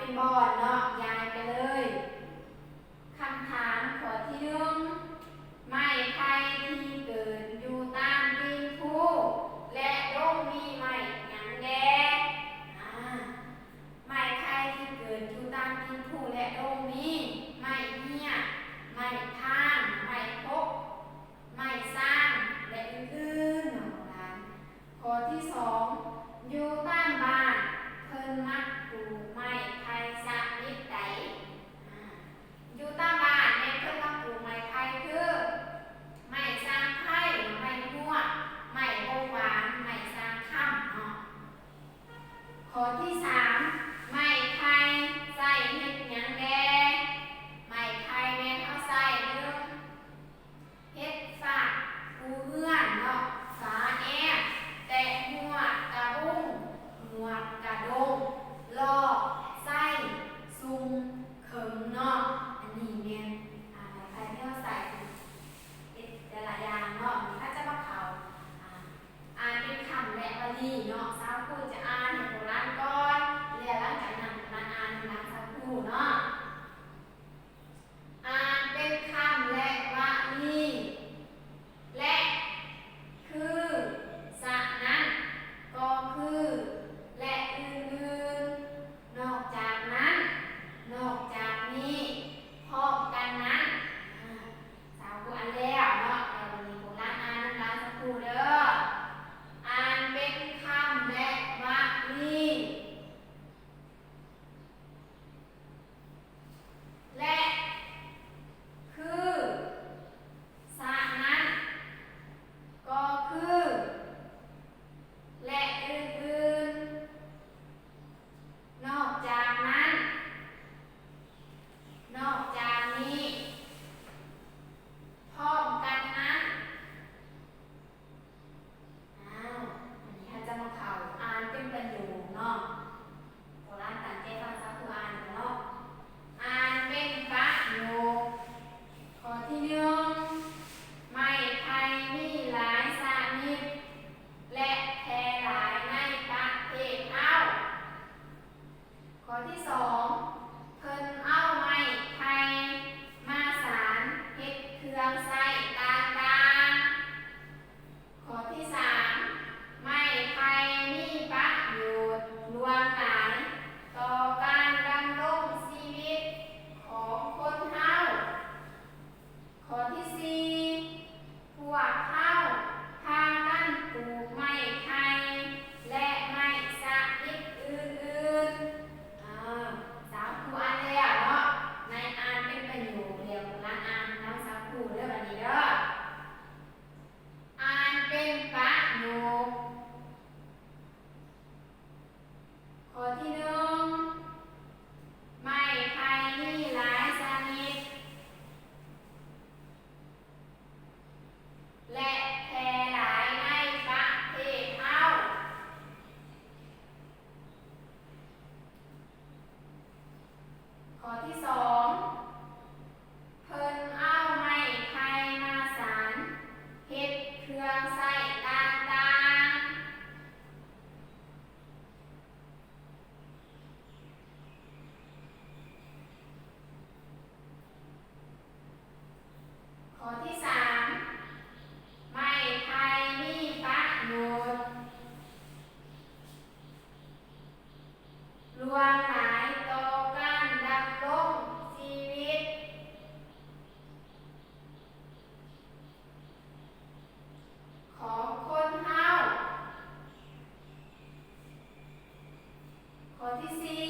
ເປັນບ່ອນເນາະ ຍ້າຍໄປເລີຍ. ຄຳຖາມຂໍ້ທີໜຶ່ງ ໄມ້ໄຜ່ທີ່ເກີດຢູ່ຕາມຕີນພູ ແລະ ດົງມີໄມ້ຫຍັງແດ່? ອາ ໄມ້ໄຜ່ທີ່ເກີດຢູ່ຕາມຕີນພູ ແລະ ດົງມີໄມ້ເຮຍ, ໄມ້ພາງ, ໄມ້ພົກ, ໄມ້ຊາງ ແລະ ອື່ນໆເນາະ ຫຼານ. ຂໍ້ທີສອງ ຢູ່ຕາມບ້ານເພິ່ນມັກປູກໄມ້ໄຜ່ຊະນິດໃດ? ອາ ຢູ່ຕາມບ້ານແມ່ນເພິ່ນມັກປູກໄມ້ໄຜ່ຄື ໄມ້ຊາງໄພ, ໄມ້ຮວກ, ໄມ້ບົງຫວານ, ໄມ້ຊາງຄຳເນາະ. ຂໍ້ທີສາມ ໄມ້ໄຜ່ໃຊ້ເຮັດຫຍັງແດ່? ໄມ້ໄຜ່ແມ່ນເຮົາໃຊ້ໜຶ່ງ ເຮັດຟາກປູເຮືອນເນາະ, ຝາແອມ, ແຕະຮວກກະບຸງ, ຫວກກະດົງ, ລອກ, ໃສ່, ຊຸ່ມ, ເຂີງເນາະ. ອັນນີ້ແມ່ນ ອາ ໄມ້ໄຜ່ທີ່ເຮົາໃຊ້ເຮັດແຕ່ລະຢ່າງເນາະ. ນີ້ເຮົາຈະມາເຂົ້າ ອາ ອ່ານເປັນຄຳ ແລະ ວະລີເນາະ. ສາວຄູຈະອ່ານໃຫ້ພວກຫຼານກ່ອນ ແລ້ວຫຼັງຈາກນັ້ນພວກຫຼານອ່ານນຳສາວຄູເນາະ. ອ່ານເປັນຄຳ ແລະ ວະລີ ແລະ ຄື, ສະນັ້ນ, ກໍຄື ແລະ ອື່ນໆ, ນອກຈາກນັ້ນ, ນອກຈາກນີ້, ພ້ອມກັນນັ້ນ. ອາ ສາວຄູອ່ານແລ້ວເນາະ, ແຕ່ວັນນີ້ພວກຫຼານອ່ານນຳຫຼານສາວຄູເດີ. ອ່ານເປັນຄຳ ແລະ ວະລີ ແລະ ຄື, ສະນັ້ນ, ກໍຄື ແລະ ອື່ນໆ, ນອກຈາກນັ້ນ, ນອກຈາກນີ້, ພ້ອມກັນນັ້ນ. ອ້າວ ອັນນີ້ເຮົາຈະມາເຂົ້າອ່ານເປັນປະໂຫຍກເນາະ. ພວກຫຼານຕັ້ງໃຈຟັງສາວຄູອ່ານເນາະ. ອ່ານເປັນປະໂຫຍກ. ຂໍ້ທີໜຶ່ງ ໄມ້ໄຜ່ມີຫຼາຍຊະນິດ ແລະ ແຜ່ຫຼາຍໃນປະເທດເຮົາ. ຂໍ້ທີສອງ ເພິ່ນເອົາໄມ້ໄຜ່ມາສານເຮັດເຄື່ອງໃຊ້ຕ່າງໆ. ຂໍ້ທີສາມ ໄມ້ໄຜ່ມີປະໂຫຍດຫຼວງຫຼາຍຕໍ່ການດຳລົງຊີວິດຂອງຄົນເຮົາ. ຂໍ້ທີສີ່ ພວກເຮົາພາກັນປູກໄມ້ໄຜ່ ແລະ ໄມ້ຊະນິດອື່ນໆ. ອ້າວ ສາວຄູອ່ານແລ້ວເນາະ. ໃນອ່ານເປັນປະໂຫຍກ ແລ້ວພວກຫຼານອ່ານນຳສາວຄູເດີ ບັດນີ້ເດີ. ອ່ານເປັນປະໂຫຍກ. ຂໍ້ທີໜຶ່ງ ໄມ້ໄຜ່ມີຫຼາຍຊະນິດ ແລະ ແຜ່ຫຼາຍໃນປະເທດເຮົາ. ຂໍ້ທີສອງ ເພິ່ນເອົາໄມ້ໄຜ່ມາສານເຮັດເຄື່ອງໃຊ້ຕ່າງໆ. ຂໍ້ທີສາມ ໄມ້ໄຜ່ມີປະໂຫຍດຫຼວງຫຼາຍຕໍ່ການດຳລົງຊີວິດຂອງຄົນເຮົາ. ຂໍ້ທີສີ່